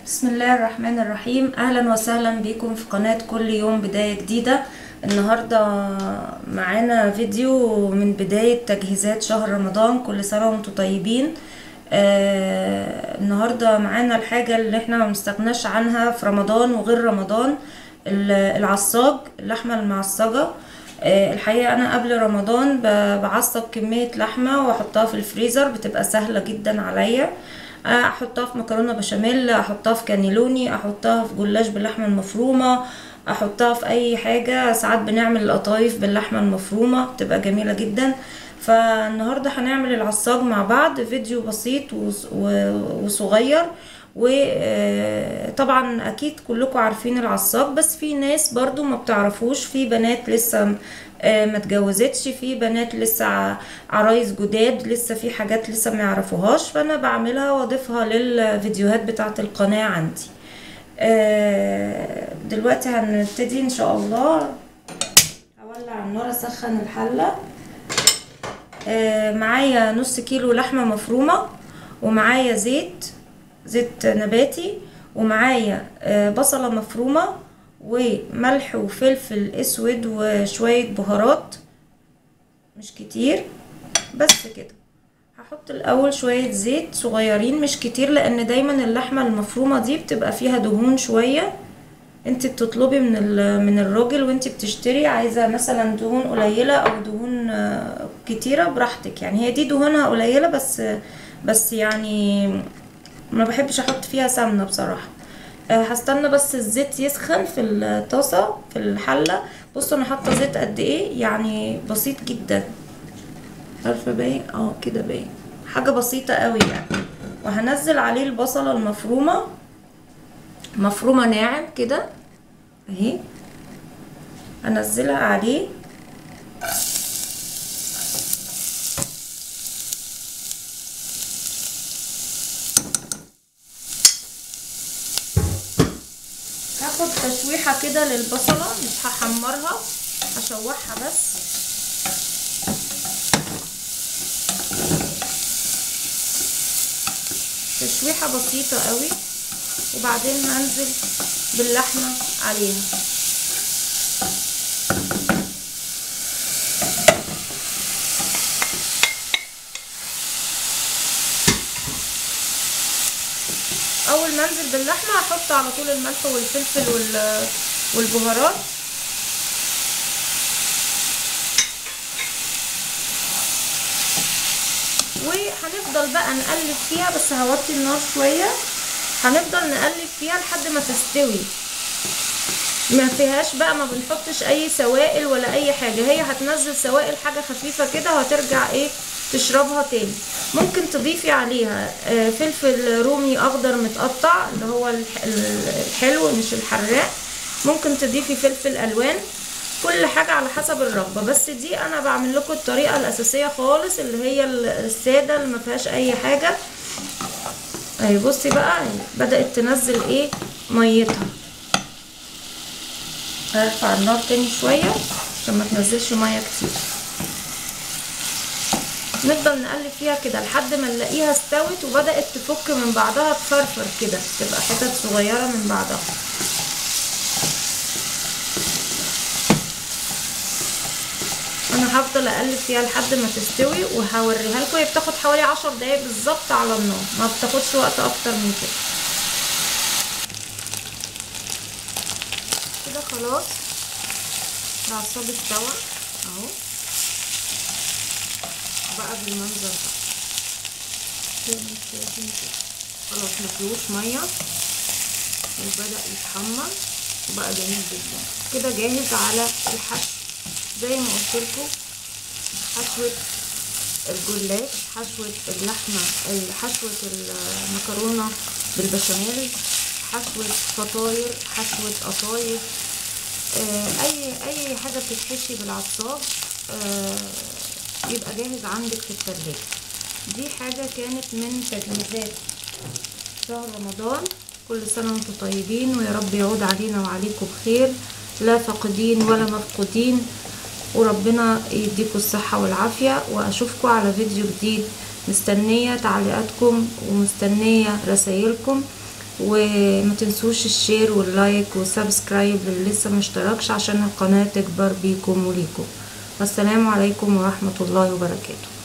بسم الله الرحمن الرحيم. اهلا وسهلا بكم في قناة كل يوم بداية جديدة. النهاردة معانا فيديو من بداية تجهيزات شهر رمضان. كل سنة وانتم طيبين. النهاردة معانا الحاجة اللي احنا ما مستغناش عنها في رمضان وغير رمضان، العصاج، اللحمة المعصجة. الحقيقة انا قبل رمضان بعصج كمية لحمة واحطها في الفريزر، بتبقى سهلة جدا عليا. احطها في مكرونه بشاميل، احطها في كانيلوني، احطها في جلاش باللحمه المفرومه، احطها في اي حاجة. ساعات بنعمل القطايف باللحمه المفرومه، بتبقى جميلة جدا. فالنهارده هنعمل العصاج مع بعض، فيديو بسيط وصغير. وطبعا اكيد كلكم عارفين العصاج، بس في ناس برضو ما بتعرفوش، في بنات لسه ما اتجوزتش، في بنات لسه عرايس جداد، لسه في حاجات لسه ما يعرفوهاش، فانا بعملها واضيفها للفيديوهات بتاعه القناة عندي. دلوقتي هنبتدي ان شاء الله. هولع النار، اسخن الحلة. معايا نص كيلو لحمه مفرومه، ومعايا زيت نباتي، ومعايا بصله مفرومه، وملح وفلفل اسود، وشوية بهارات مش كتير، بس كده. هحط الاول شوية زيت صغيرين مش كتير، لان دايما اللحمة المفرومه دي بتبقى فيها دهون شوية. انت بتطلبي من الراجل وانت بتشتري، عايزه مثلا دهون قليله او دهون كتيرة براحتك، يعني هي دي دهونها قليله بس يعني ما بحبش احط فيها سمنه بصراحة. هستنى بس الزيت يسخن في الطاسه في الحلة. بصوا انا حاطه زيت قد ايه، يعني بسيط جدا، عارفه باين كده، باين حاجة بسيطة قوي يعني. وهنزل عليه البصله المفرومه، مفرومه ناعم كده اهي، هنزلها عليه. هاخد تشويحه كده للبصله، مش هحمرها، هشوحها بس. تشويحه بسيطة قوي، وبعدين هنزل باللحمه عليها. اول ما انزل باللحمه هحط على طول الملح والفلفل والبهارات. وهنفضل بقى نقلب فيها، بس هوطي النار شوية. هنفضل نقلب فيها لحد ما تستوي، ما فيهاش بقى، ما بنحطش اي سوائل ولا اي حاجة، هي هتنزل سوائل حاجة خفيفة كده، وهترجع ايه تشربها تاني. ممكن تضيفي عليها فلفل رومي اخضر متقطع، اللي هو الحلو مش الحراق. ممكن تضيفي فلفل الوان، كل حاجة على حسب الرغبة، بس دي انا بعمل لكم الطريقة الاساسية خالص اللي هي السادة اللي ما فيهاش اي حاجة. اهي بصي بقى بدات تنزل ايه ميتها. هرفع النار تاني شوية عشان ما تنزلش مية كتير. نفضل نقلب فيها كده لحد ما نلاقيها استوت وبدات تفك من بعضها، تفرفر كده، تبقى حتت صغيرة من بعضها. انا هفضل اقلب فيها لحد ما تستوي وهوريها لكم. هي بتاخد حوالي 10 دقايق بالظبط على النار، ما بتاخدش وقت اكتر من كده. كده خلاص العصاج استوى اهو، بقى بالمنظر ده خلاص، مفيهوش مية، وبدأ يتحمر وبقى جميل جدا كده، جاهز على الحشو. زي ما قلت لكم، حشوه الجلاش، حشوه اللحمة، حشوه المكرونه بالبشاميل، حشوه فطاير، حشوه قطايف، اي حاجة بتتحشي بالعصاج يبقى جاهز عندك في التلاجة. دي حاجة كانت من تجهيزات شهر رمضان. كل سنة وانتم طيبين، ويا رب يعود علينا وعليكم بخير، لا فاقدين ولا مفقودين، وربنا يديكم الصحة والعافية. واشوفكم على فيديو جديد. مستنية تعليقاتكم ومستنية رسايلكم. وما تنسوش ال share وال like وال subscribe اللي لسه مشتركش عشان القناة تكبر بيكم وليكم. والسلام عليكم ورحمة الله وبركاته.